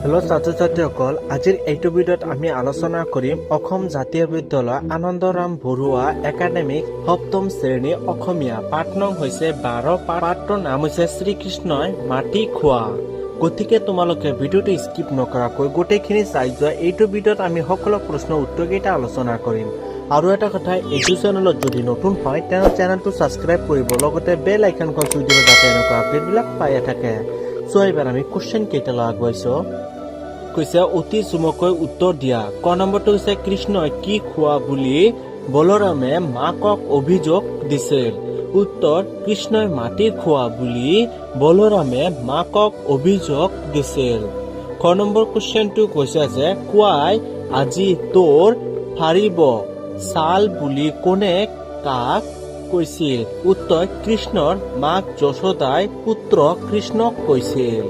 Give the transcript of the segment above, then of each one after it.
Hello' ছাত্ৰ ছাত্ৰীসকল, আজিৰ এইটো ভিডিঅ'ত আমি আলোচনা কৰিম অসম জাতীয় বিদ্যালয় আনন্দৰাম বৰুৱা একাডেমিক সপ্তম শ্ৰেণী অসমীয়া পাঠ নং হৈছে 12। পাঠটোৰ নাম হৈছে শ্ৰীকৃষ্ণই মাটি খোৱা। গতিকে তোমালোকে ভিডিঅ'টো স্কিপ নকৰাকৈ গোটেইখিনি চাই যোৱা। এইটো ভিডিঅ'ত আমি সকলো প্ৰশ্নৰ উত্তৰকেইটা আলোচনা কৰিম। আৰু এটা কথা, এইটো চেনেলত যদি নতুন হয়, তেনেহ'লে চেনেলটো ছাবস্ক্ৰাইব কৰিব, লগতে বেল আইকনখন চুই দিব, যাতে এনেকুৱা আপডেটবিলাক পায়ে থাকে। চ' এইবাৰ আমি কুৱেশ্যন কেইটালৈ আগুৱাইছোঁ। কৈছে, অতি চমুকৈ উত্তৰ দিয়া। ক নম্বৰটো হৈছে, কৃষ্ণই কি খোৱা বুলি বলৰামে মাকক অভিযোগ দিছিল? উত্তৰ, কৃষ্ণই মাটি খোৱা বুলি বলৰামে মাকক অভিযোগ দিছিল। খ নম্বৰ কুৱেশ্যনটো কৈছে যে কোৱাই আজি তোৰ ফাৰিব ছাল বুলি কোনে কাক কৈছিল? উত্তৰ, কৃষ্ণৰ মাক যশোদাই পুত্ৰ কৃষ্ণক কৈছিল।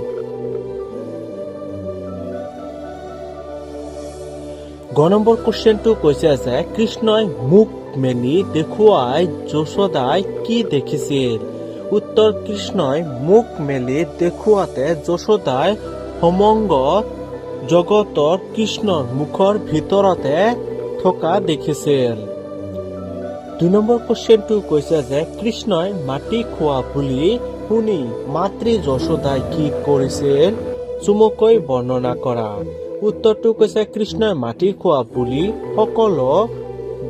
গ নম্বৰ কুৱেশ্যনটো কৈছে যে কৃষ্ণই মুখ মেলি দেখুৱাই যশোদাই কি দেখিছিল? উত্তৰ, কৃষ্ণই মুখ মেলি দেখুৱাতে যশোদাই সমগ্ৰ জগতৰ কৃষ্ণৰ মুখৰ ভিতৰতে থকা দেখিছিল। 2 নম্বৰ কুৱেশ্যনটো কৈছে যে কৃষ্ণই মাটি খোৱা বুলি শুনি মাতৃ যশোদাই কি কৰিছিল? চমুকৈ বৰ্ণনা কৰা। উত্তৰটো কৈছে, কৃষ্ণই মাটি খোৱা বুলি সকলো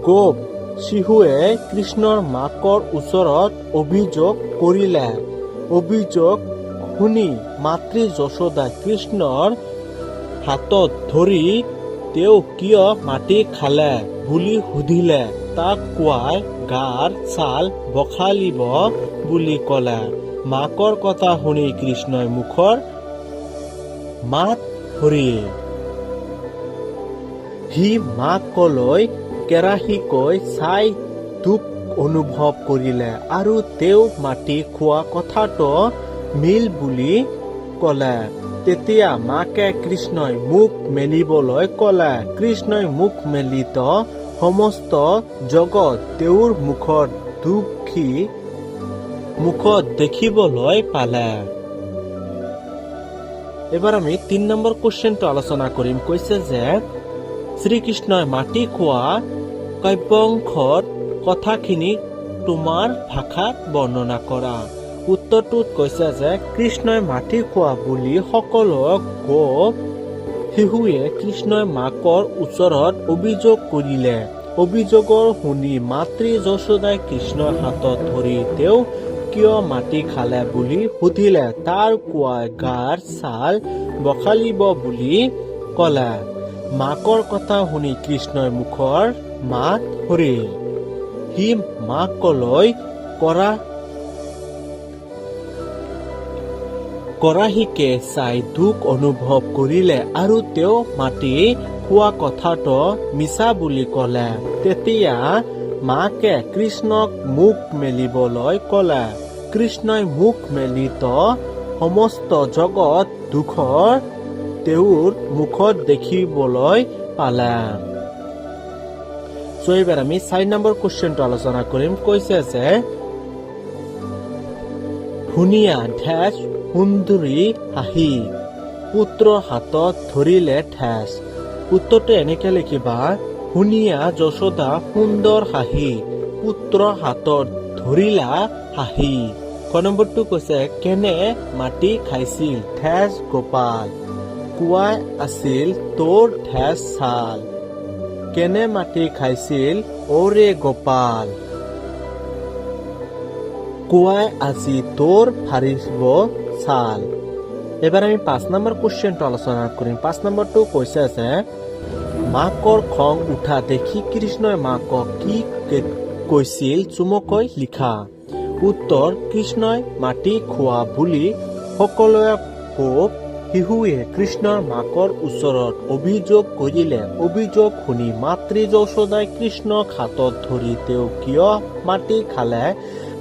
গোপ শিশুৱে কৃষ্ণৰ মাকৰ ওচৰত অভিযোগ কৰিলে। অভিযোগ শুনি মাতৃ যশোদাই কৃষ্ণৰ হাতত ধৰি তেওঁ কিয় মাটি খালে বুলি সুধিলে। তাক কোৱাই গাৰ ছাল বখালিব বুলি কলে। মাকৰ কথা শুনি কৃষ্ণই মুখৰ মাত হৰিল। সি মাকলৈ কেৰাহিকৈ চাই দুখ অনুভৱ কৰিলে আৰু তেওঁ মাটি খোৱা কথাটো মিল বুলি কলে। তেতিয়া মাকে কৃষ্ণই মুখ মেলিবলৈ কলে। কৃষ্ণই মুখ মেলিত সমস্ত জগত তেওঁৰ মুখৰ দুখী মুখত দেখিবলৈ পালে। এবাৰ আমি 3 নম্বৰ কুৱেশ্যনটো আলোচনা কৰিম। কৈছে যে শ্ৰীকৃষ্ণই মাটি খোৱা কাব্যাংশৰ কথাখিনি তোমাৰ ভাষাত বৰ্ণনা কৰা। উত্তৰটোত কৈছে যে কৃষ্ণই মাটি খোৱা বুলি সকলো গোপ শিশুৱে কৃষ্ণই মাকৰ ওচৰত অভিযোগ কৰিলে। অভিযোগৰ শুনি মাতৃ যশোদাই কৃষ্ণৰ হাতত ধৰি তেওঁ কিয় মাটি খালে বুলি সুধিলে। তাৰ কোৱাই গাৰ ছাল বখালিব বুলি কলে। মাকৰ কথা শুনি কৃষ্ণই মুখৰ মাত হৰিল। সি মাকলৈ কৰাহিকে চাই দুখ অনুভৱ কৰিলে আৰু তেওঁ মাটি খোৱা কথাটো মিছা বুলি কলে। তেতিয়া মাকে কৃষ্ণক মুখ মেলিবলৈ কলে। কৃষ্ণই মুখ মেলিত সমস্ত জগত দুখৰ তেওঁৰ মুখত দেখিবলৈ পালে। চ' এইবাৰ আমি 4 নম্বৰ কুৱেশ্যনটো আলোচনা কৰিম। কৈছে যে ধুনীয়া ঠেচ সুন্দৰী হাঁহি পুত্ৰ হাতত ধৰিলে ঠেচ। উত্তৰটো এনেকে লিখিবা, শুনিয়া যশোদা সুন্দৰ হাঁহি পুত্ৰ হাতত ধৰিলা হাঁহি। ক নম্বৰটো কৈছে, কেনে মাটি খাইছিল ঠেচ গোপাল, কোৱাই আছিল তোৰ ঠেচ ছাল। কেনে মাটি খাইছিল অৰে গোপাল, কোৱাই আজি তোৰ ফাৰিব ছাল। এবাৰ আমি 5 নম্বৰ কুৱেশ্যনটো আলোচনা কৰিম। 5 নম্বৰটো কৈছে যে মাকৰ খং উঠা দেখি কৃষ্ণই মাকক কি কৈছিল চমুকৈ লিখা। উত্তৰ, কৃষ্ণই মাটি খোৱা বুলি সকলোৱে গোপ শিশুৱে কৃষ্ণৰ মাকৰ ওচৰত অভিযোগ কৰিলে। অভিযোগ শুনি মাতৃ যশোদাই কৃষ্ণক হাতত ধৰি তেওঁ কিয় মাটি খালে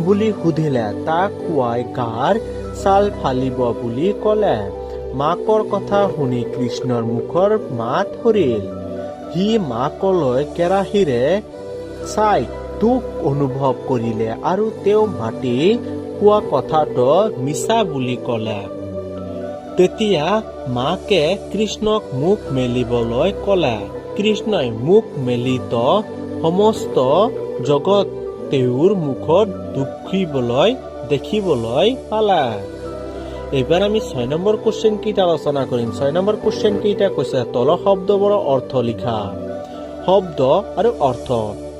বুলি সুধিলে। তাক কোৱাই গাৰ ছাল ফালিব বুলি কলে। মাকৰ কথা শুনি কৃষ্ণৰ মুখৰ মাত হৰিল। সি মাকলৈ কেৰাহীৰে চাই দুখ অনুভৱ কৰিলে আৰু তেওঁ মাটি খোৱা কথাটো মিছা বুলি কলে। তেতিয়া মাকে কৃষ্ণক মুখ মেলিবলৈ ক'লে। কৃষ্ণই মুখ মেলিত সমস্ত জগত তেওঁৰ মুখত দেখিবলৈ পালে। এইবাৰ আমি 6 নম্বৰ কুৱেশ্যন কেইটা আলোচনা কৰিম। 6 নম্বৰ কুৱেশ্যন কেইটা কৈছে, তলৰ শব্দবোৰৰ অৰ্থ লিখা। শব্দ আৰু অৰ্থ: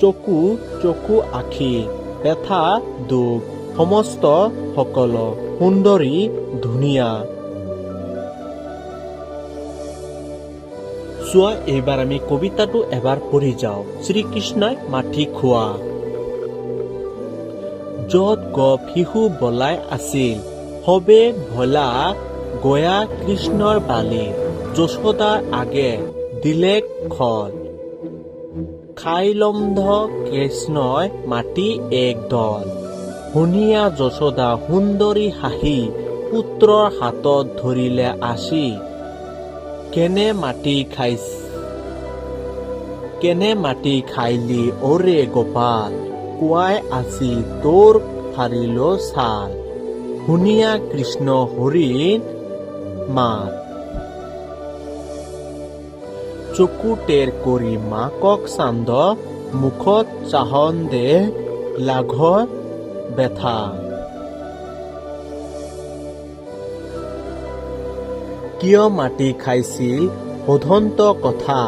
চকু, চকু, আখি; ব্যথা, দুখ; সমস্ত, সকলো; সুন্দৰী, ধুনীয়া। চোৱা, এইবাৰ আমি কবিতাটো এবাৰ পঢ়ি যাওঁ। শ্ৰীকৃষ্ণই মাটি খোৱা। যত গোপ শিশু বলাই আছিল, সবে ভৈলা গয়া কৃষ্ণৰ বালি। যশোদাৰ আগে দিলেক খল, খাইলন্ত কৃষ্ণই মাটি এক দল। শুনিয়া যশোদা সুন্দৰী হাসি, পুত্ৰৰ হাতত ধৰিলে আসি। কেনে মাটি খাইলি অৰে গোপাল, কোৱাই আজি তোৰ ফাৰিলো ছাল। শুনিয়া কৃষ্ণ হৰিৰ মাত, চকু টেৰ কৰি মাকক চান্দ, মুখত চাহন দেহ লাঘ ব্যথা। কিয় মাটি খাইছিল সোধন্ত কথা,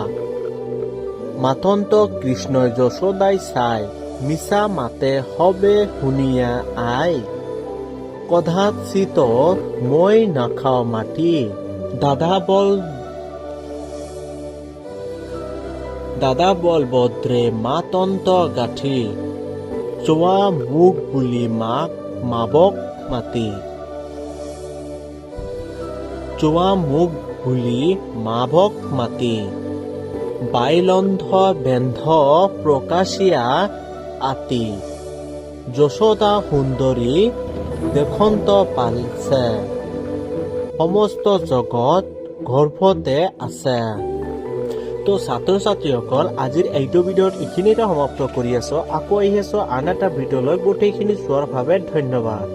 মাতন্ত কৃষ্ণই যশোদাই চাই। মিছা মাতে সবে শুনিয়া আই, কদাচিত মই নাখাওঁ মাটি। দাদা বলভদ্ৰে মাতন্ত গাঁঠি, চোৱা মোক বুলি মাক মাৱক মাতি। চোৱা মোক বুলি মাৱক মাতি। বাইলন্ত বেন্ধ প্ৰকাশিয়া আতি। যশোদা সুন্দৰী দেখন্ত পাছে, সমস্ত জগত গৰ্ভতে আছে। তো ছাত্ৰ ছাত্ৰীসকল, আজিৰ এইটো ভিডিঅ'ত এইখিনিতে সমাপ্ত কৰি আছো। আকৌ আহি আছো আন এটা ভিডিঅ' লৈ। গোটেইখিনি চোৱাৰ বাবে ধন্যবাদ।